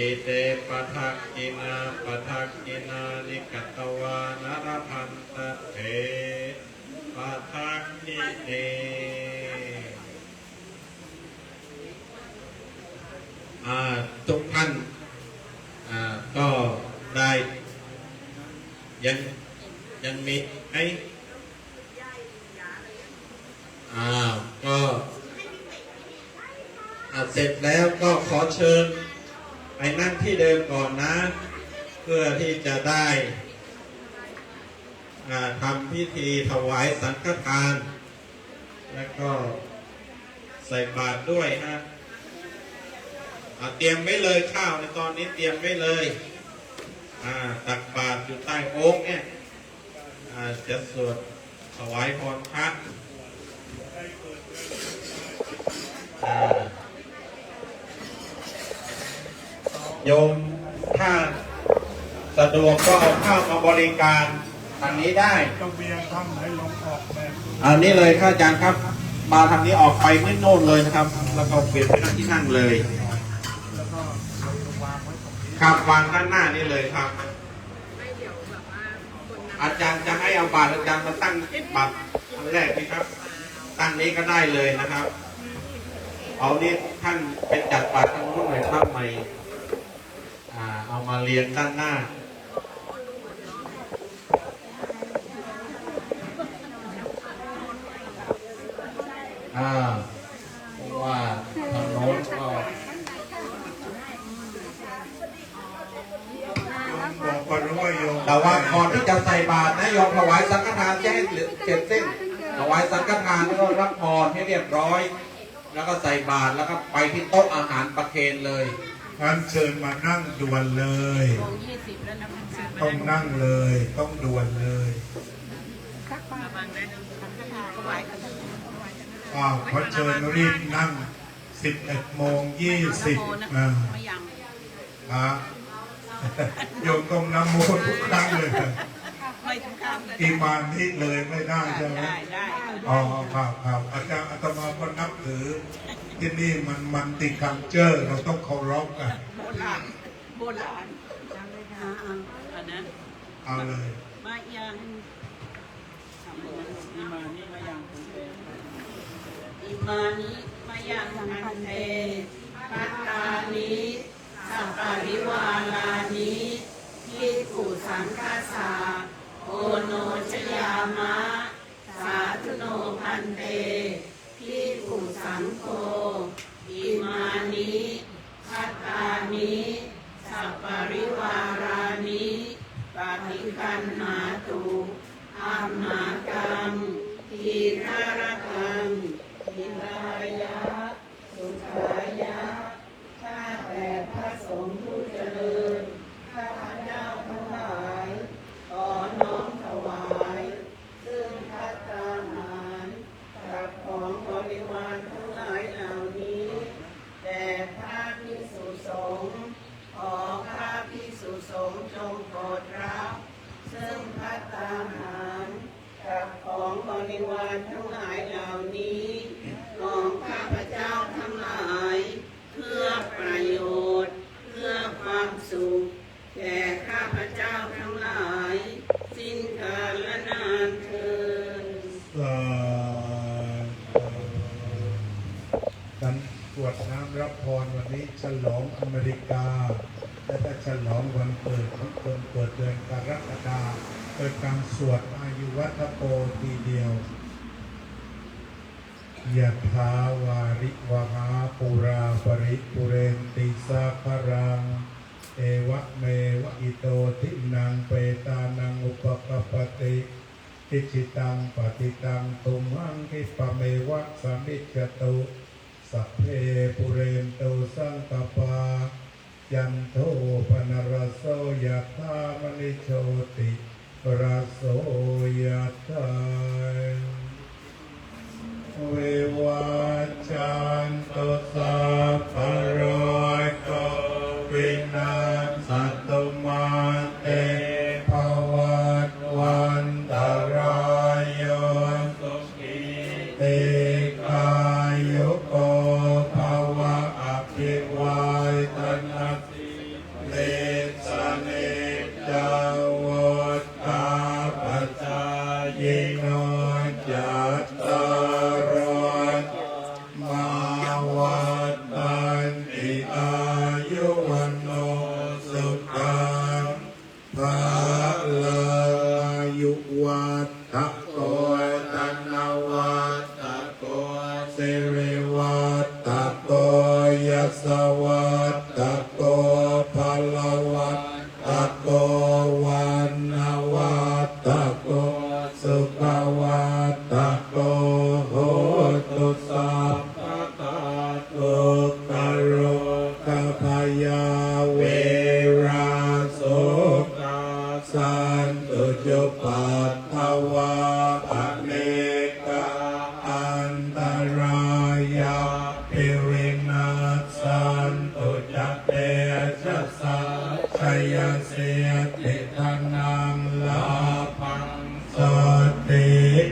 ite padakkhiṇā padakkhiṇāni katvāna labhantatthe padakkhiṇe. อ่า ทุกท่าน อ่า ก็ได้ ยัง ยังมีไหม อ่า ก็ อ่า เสร็จแล้วก็ขอเชิญไปนั่งที่เดิมก่อนนะ เพื่อที่จะได้ อ่า ทำพิธีถวายสังฆทาน แล้วก็ใส่บาตรด้วยฮะ อ่า เตรียมไว้เลย ข้าวในตอนนี้เตรียมไว้เลย อ่า ตักบาตรอยู่ใต้โอ๊คเนี่ย อ่า จะสวดถวายพรพระ เ อ่า โยมถ้าสะดวกก็เอาข้าวมาบริการทางนี้ได้ จะเวียนทางไหนลองออกแบบ อันนี้เลยครับอาจารย์ครับ มาทางนี้ออกไปไม่โน่นเลยนะครับ แล้วก็เปลี่ยนไปนั่งที่นั่งเลย แล้วก็วางไว้ตรงนี้ ครับ วางด้านหน้านี่เลยครับ อาจารย์จะให้เอาบาตรอาจารย์มาตั้งบาตรอันแรกนี่ครับ ตั้งนี้ก็ได้เลยนะครับ เอานี่ท่านไปจัดบาตรทางนู้นหน่อยครับ ใหม่ อ่า เอามาเรียงด้านหน้า อ่า เพราะว่าทางโน้นก็ บอกก่อนนะว่าโยม แต่ว่าก่อนที่จะใส่บาตรนะ โยมถวายสังฆทานจะให้เสร็จสิ้น ถวายสังฆทานแล้วก็รับพรให้เรียบร้อย แล้วก็ใส่บาตร แล้วก็ไปที่โต๊ะอาหารประเคนเลย งั้นเชิญมานั่งด่วนเลย โมงยี่สิบแล้วนะ ต้องนั่งเลย ต้องด่วนเลย ระวังนะ อ่า ขอเชิญรีบนั่ง สิบเอ็ดโมงยี่สิบ นะโมนะ อ่า ไม่ยัง ฮะ โยมต้องนะโมทุกครั้งเลยนะ ไม่ทุกครั้งก็ได้ อิมานิเลยไม่ได้ใช่ไหม ได้ ได้ อ๋อ ครับ ครับ อาจารย์ อาตมาก็นับถือ ที่นี่มัน multiculture เราต้องเคารพกัน โบราณ โบราณ อ่า อ่า อันนั้น เอาเลย มายัง อิมานิ มายัง พันเต อิมานิ มายัง พันเต พัตตานิ saparivārāni, bhikkhusaṅghassa, oṇojayāma. Sādhu no, bhante, bhikkhusaṅgho, imāni, bhattāni, saparivārāni, paṭiggaṇhātu, amhākaṃ, dīgharattaṃ, hitāya, sukhāya. ข้าแต่พระสงฆ์ผู้เจริญ ข้าพเจ้าทั้งหลาย ขอน้อมถวาย ซึ่งภัตตาหาร กับของบริวารทั้งหลายเหล่านี้ แด่พระภิกษุสงฆ์ ขอพระภิกษุสงฆ์จงโปรดรับ ซึ่งภัตตาหาร กับของบริวารทั้งหลายเหล่านี้ ของข้าพเจ้าทั้งหลาย เพื่อประโยชน์ เพื่อความสุข แก่ข้าพเจ้าทั้งหลาย สิ้นกาลนานเทอญ สาธุ การกรวดน้ำรับพรวันนี้ฉลองอเมริกา และก็ฉลองวันเกิดของคนเกิดเดือนกรกฎา เป็นการสวดอายุวัฒโกทีเดียว Yathā vārivahā pūrā paripūrenti sāgaraṃ, evameva ito dinnaṃ petānaṃ upakappati. Icchitaṃ patthitaṃ tumhaṃ khippameva samijjhatu. Sabbe pūrentu saṅkappā, cando pannaraso yathā, maṇi jotiraso yathā. Vivajjantu sabbarogo vinassatu, mā te bhavatvantarāyo, sukhī dīghāyuko bhava. Abhivādanasīlissa niccaṃ vuḍḍhāpacāyino, cattāro dhammā Nassantu ca tejasā jayasiddhi dhanaṃ lābhaṃ sotthi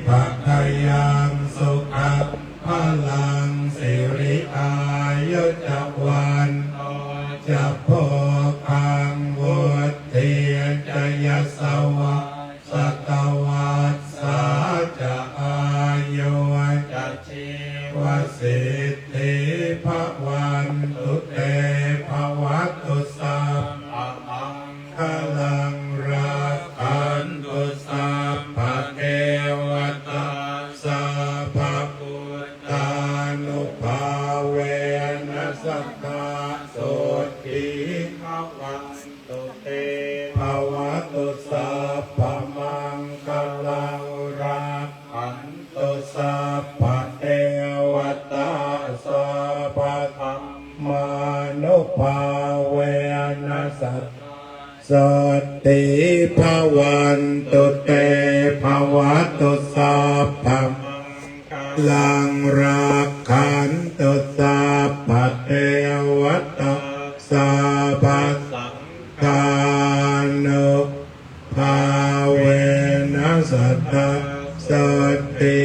bhāgyaṃ sukhaṃ balaṃ siri āyu ca vaṇṇo ca bhogaṃ vuḍḍhī ca yasavā satavassā ca āyū ca jīvasiddhī bhavantu te. Bhavatu sabbamaṅgalaṃ rakkhantu sabbadevatā sabbabuddhānubhāvena sadā sotthī bhavantu te. Bhavatu sabbamaṅgalaṃ rakkhantu sabbadevatā sabbadhammānubhāvena sadā sotthī bhavantu te. Bhavatu sabbamaṅgalaṃ rakkhantu sabbadevatā sabbasaṅghānubhāvena sadā sotthī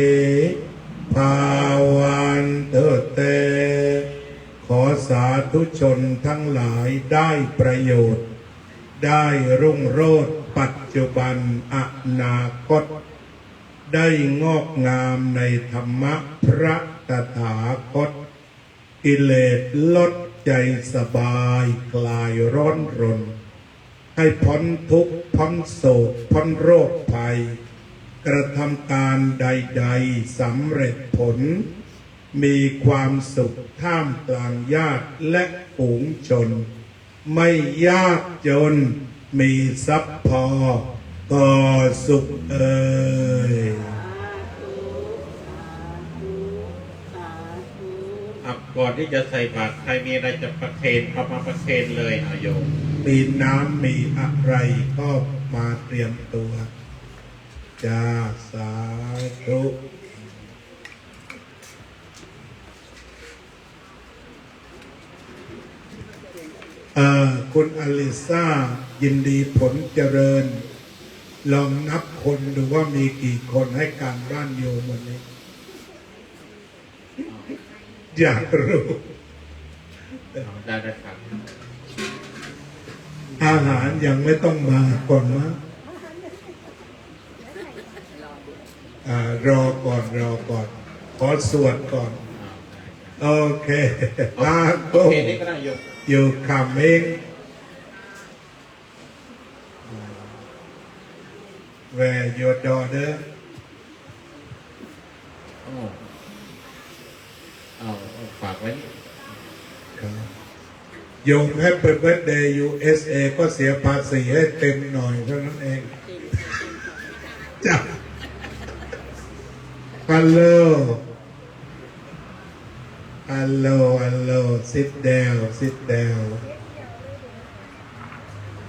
bhavantu te. ขอสาธุชนทั้งหลายได้ประโยชน์ ได้รุ่งโรจน์ปัจจุบันอนาคต ได้งอกงามในธรรมะพระตถาคต กิเลสลด ใจสบายคลายร้อนรน ให้พ้นทุกข์พ้นโศกพ้นโรคภัย กระทำการใดๆสำเร็จผล มีความสุขท่ามกลางญาติและฝูงชน ไม่ยากจนมีทรัพย์พอก่อสุขเอ่ย อ่ะ ก่อนที่จะใส่บาตร ใครมีอะไรจะประเคน เอามาประเคนเลย เอาโยม มีน้ำมีอะไรก็มาเตรียมตัว จ้า สาธุ เอ่อ คุณอลิซา ยินดีผลเจริญ ลองนับคนดูว่ามีกี่คนให้การบ้านโยมวันนี้ อยากรู้ เอา ได้ ได้ครับ อาหารยังไม่ต้องมาก่อนมั้ง อ่า รอก่อน รอก่อน ขอสวดก่อน โอเค โอเค Marco, นี่ก็ได้โยม you coming? Where your daughter? อ๋อ เอา เอา ฝากไว้นี่ ครับ โยม Happy Birthday ยู เอส เอ ก็เสียภาษีให้เต็มหน่อยเท่านั้นเอง จ้ะ Hello. Hello, hello. Sit down, sit down.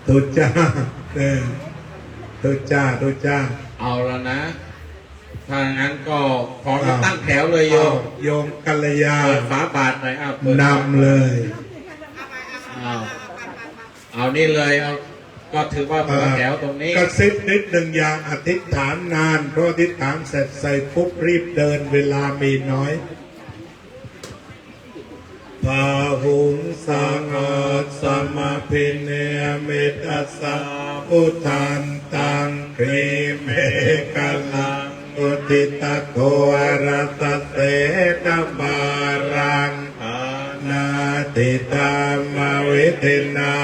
ทุจ้า เออ ทุจ้า ทุจ้า เอาแล้วนะ ถ้างั้นก็พร้อมจะ อ้าว ตั้งแถวเลยโยม อ้าว โยมกัลยา เปิดฝาบาตรหน่อย อ้าว เปิดฝาบาตร นำเลย อ้าว เอานี่เลย เอา ก็ถือว่าเปิดแถวตรงนี้ เอ่อ กระซิบนิดหนึ่ง อย่าอธิษฐานนาน เพราะอธิษฐานเสร็จใส่ปุ๊บรีบเดิน เวลามีน้อย Bāhuṃ sahassamabhinimmitasāvudhantaṃ, grīmekhalaṃ uditaghorasasenamāraṃ, dānādidhammavidhinā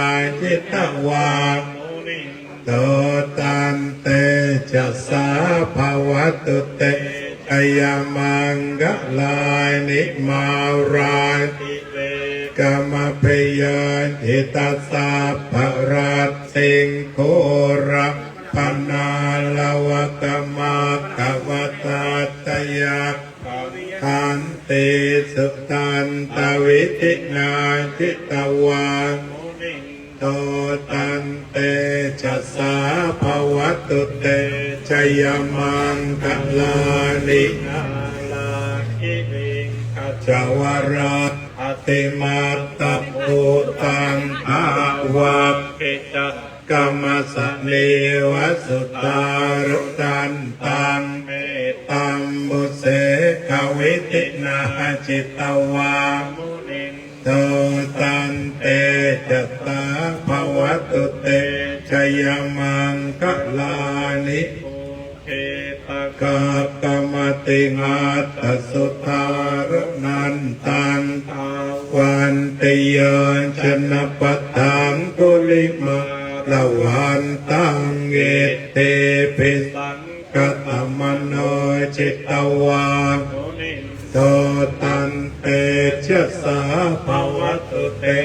jitavā munindo, tantejasā bhavatu te jayamaṅgalāni. Mārātirekamabhiyujjhitasabbarattiṃ, ghorampanāḷavakamakkhamathaddhayakkhaṃ, khantīsudantavidhinā jitavā munindo, tantejasā bhavatu te jayamaṅgalāni. Nāḷāgiriṃ gajavaraṃ Atimattabhūtaṃ dāvaggicakkamasanīva sudāruṇantaṃ mettambusekavidhinā jitavā munindo taṃ tejasā bhavatu te jayamaṅgalāni. Ukkhittakhaggamatihatthasudāruṇantaṃ dhāvantiyojanapathaṅgulimālavantaṃ iddhībhisaṅkhatamano jitavā munindo taṃ tejasā bhavatu te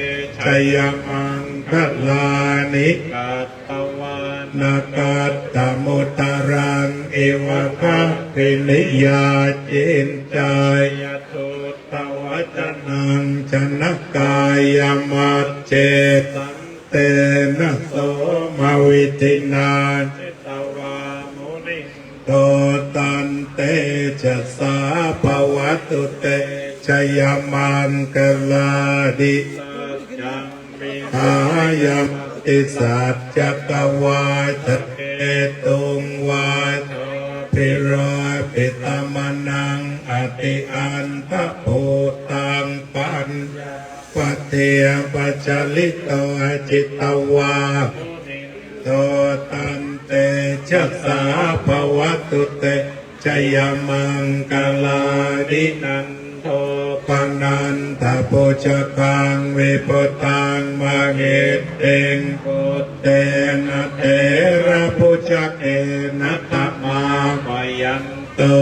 jayamaṅgalāni. Katvāna kaṭṭhamudaraṃ iva gabbhinīyā ciñcāya duṭṭhavacanaṃ janakāyamajjhe santena somavidhinā jitavā munindo taṃ tejasā bhavatu te jayamaṅgalāni. Saccaṃ vihāya matisaccakavādaketuṃ vādābhiropitamanaṃ atiandhabhūtaṃ paññāpadīpajalito jitavā munindo taṃ tejasā bhavatu te jayamaṅgalāni. Nandopanandabhujagaṃ vibudhaṃ mahiddhiṃ puttena therabhujagena damāpayanto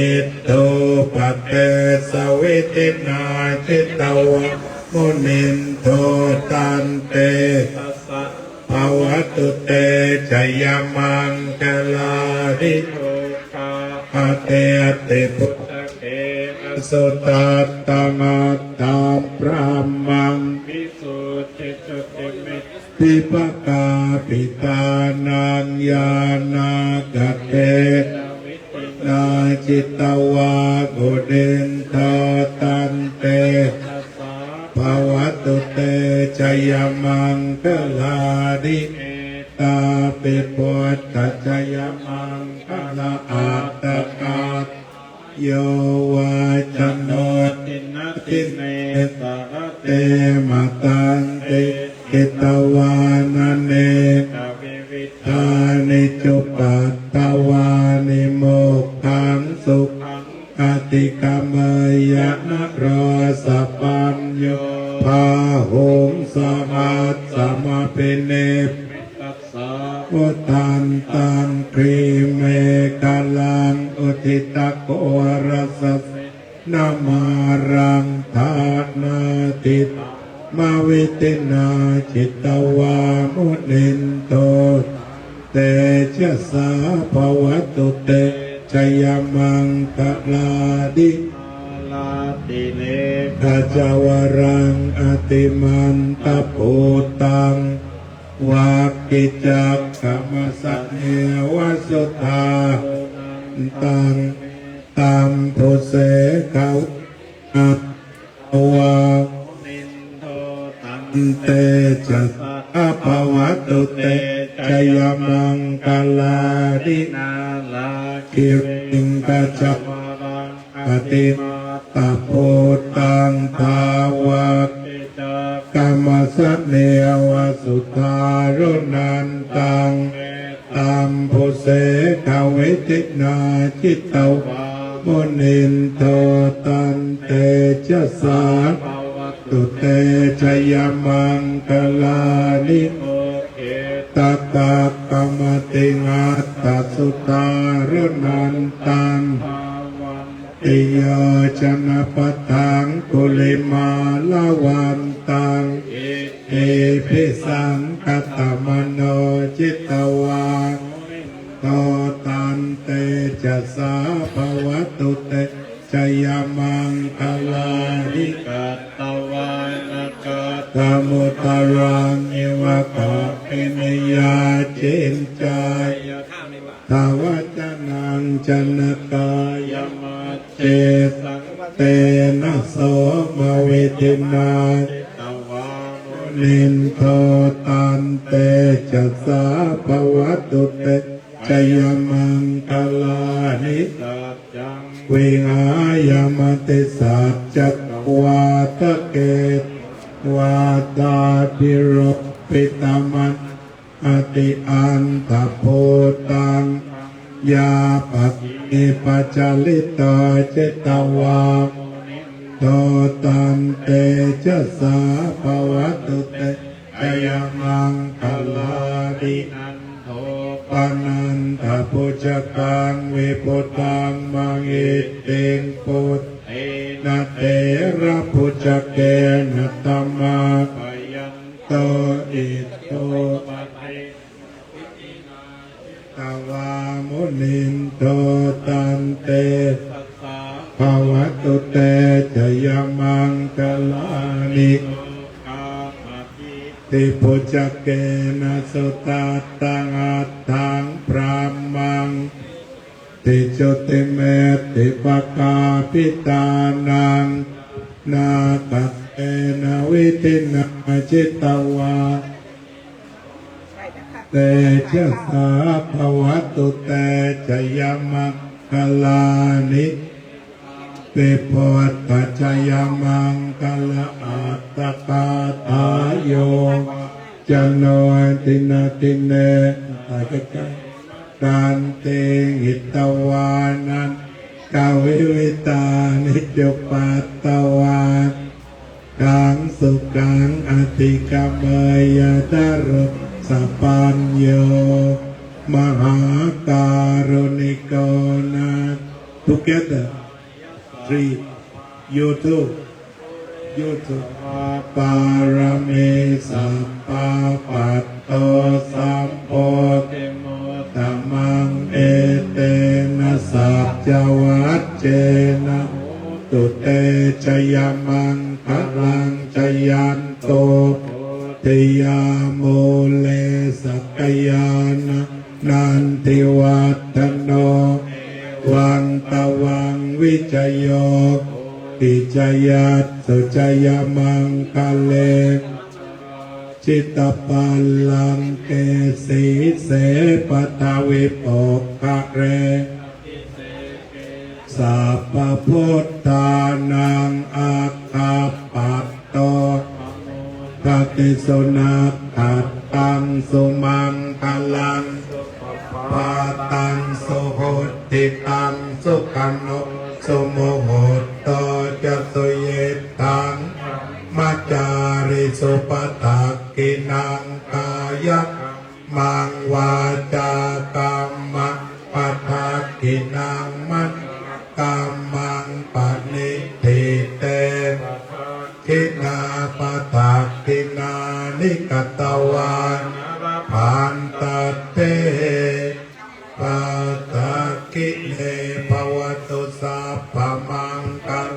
iddhūpadesavidhinā jitavā munindo taṃ tejasā bhavatu te jayamaṅgalāni. Duggāhadiṭṭhibhujagena sudaṭṭhahatthaṃ brahmaṃ visuddhijutimiddhibakābhidhānaṃ ñāṇāgadena vidhinā jitavā munindo taṃ tejasā bhavatu te jayamaṅgalāni. Etāpi buddhajayamaṅgalaaṭṭhagāthā yo vācano dinadine sarate matandī hitvānanekavividhāni cupaddavāni mokkhaṃ sukhaṃ adhigameyya naro sapañño. Bāhuṃ sahassamabhinimmitasāvudhantaṃ grīmekhalaṃ uditaghorasasenamāraṃ dānādidhammavidhinā jitavā munindo tejasā bhavatu te jayamaṅgalāni. Mārātirekajavaraṃ atimattabhūtaṃ vaggicakkamasaniva sudāruṇantaṃ mettambusekavidhinā jitavā munindo taṃ tejasā bhavatu te jayamaṅgalāni. Nāḷāgiriṃ gajavaraṃ atimattabhūtaṃ dāvaggicakkamasanīva sudāruṇantaṃ mettambusekavidhinā jitavā munindo taṃ tejasā bhavatu te jayamaṅgalāni. Ukkhittakhaggamatihatthasudāruṇantaṃ dhāvantiyojanapathaṅgulimālavantaṃ iddhībhisaṅkhatamano jitavā munindo taṃ tejasā bhavatu te jayamaṅgalāni. Katvāna kaṭṭhamudaraṃ iva gabbhinīyā ciñcāya duṭṭhavacanaṃ janakāyamajjhe santena somavidhinā vidhinā jitavā munindo taṃ tejasā bhavatu te jayamaṅgalāni. Saccaṃ vihāya matisaccakavādaketuṃ vādābhiropitamanaṃ atiandhabhūtaṃ paññāpadīpajalito jitavā munindo taṃ tejasā bhavatu te jayamaṅgalāni. Nandopanandabhujagaṃ vibudhaṃ mahiddhiṃ puttena therabhujagena damāpayanto iddhūpadesavidhinā jitavā munindo taṃ tejasā bhavatu te jayamaṅgalāni. Duggāhadiṭṭhibhujagena sudaṭṭhahatthaṃ brahmaṃ visuddhijutimiddhibakābhidhānaṃ ñāṇāgadena vidhinā jitavā tejasā bhavatu te jayamaṅgalāni. Pi buddhajayamaṅgalaaṭṭhagāthā yo vācano dinadine sarate matandī hitvāna nekavividhāni cupaddavāni mokkhaṃ sukhaṃ adhigameyya naro sapañño. Mahākāruṇiko nātho. Together. Three. You too. You too. Pāramī sabbā patto sambodhimuttamaṃ etena saccavajjena hotu te jayamaṅgalaṃ. Jayanto bodhiyā mūle sakyānaṃ nandivaḍḍhano evaṃ tvaṃ vijayo hohi jayassu jayamaṅgale aparājitapallaṅke sīse paṭhavipokkhare abhiseke sabbabuddhānaṃ aggappatto pamodati. Sunakkhattaṃ sumaṅgalaṃ supabhātaṃ suhuṭṭhitaṃ sukhaṇo sumuhutto ca suyiṭṭhaṃ brahmacārisu. Padakkhiṇaṃ kāyakammaṃ vācākammaṃ padakkhiṇaṃ manothammaṃ paṇidhī te padakkhiṇā. Padakkhiṇāni katvāna labhantatthe padakkhiṇe. Bhavatu sabbamaṅgalaṃ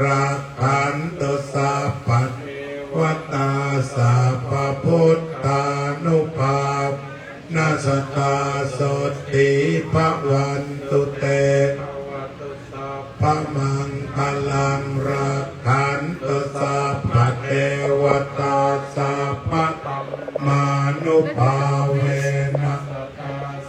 rakkhantu sabbadevatā sabbabuddhānubhāvena sadā sotthī bhavantu te. Bhavatu sabbamaṅgalaṃ rakkhantu sabbadevatā sabbadhammānubhāvena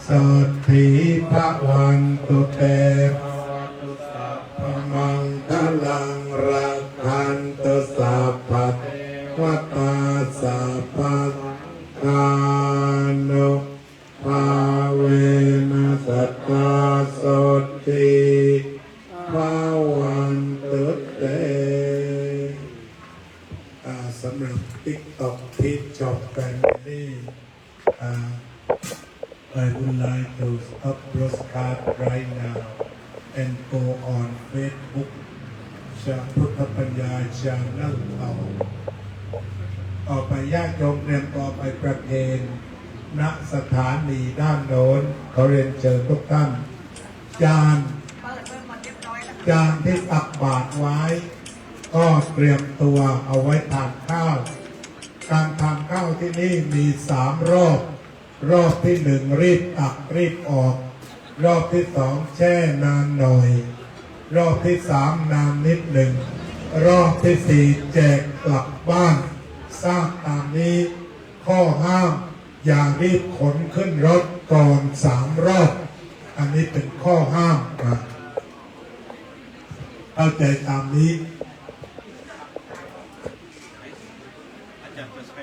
sotthī bhavantu te. Bhavatu sabbamaṅgalaṃ rakkhantu sabbadevatā sabbasaṅghānubhāvena sadā sotthī bhavantu te. อ่า สำหรับ TikTok Peep Shop Family อ่า I would like to stop broadcast right now and go on Facebook Cha-, Buddha Panya Channel ต่อ ต่อไปญาติโยมเตรียมตัวไปประเคน ณ สถานีด้านโน้น ขอเรียนเชิญทุกท่าน จาน จานที่ตักบาตรไว้ ก็เตรียมตัวเอาไว้ทานข้าว การทานข้าวที่นี่มีสามรอบ รอบที่หนึ่งรีบตักรีบออก รอบที่สองแช่นานหน่อย รอบที่สามนานนิดหนึ่ง รอบที่สี่แจกกลับบ้าน ทราบตามนี้ ข้อห้าม อย่ารีบขนขึ้นรถก่อนสามรอบ อันนี้เป็นข้อห้ามนะ เข้าใจตามนี้ อาจารย์จะใช้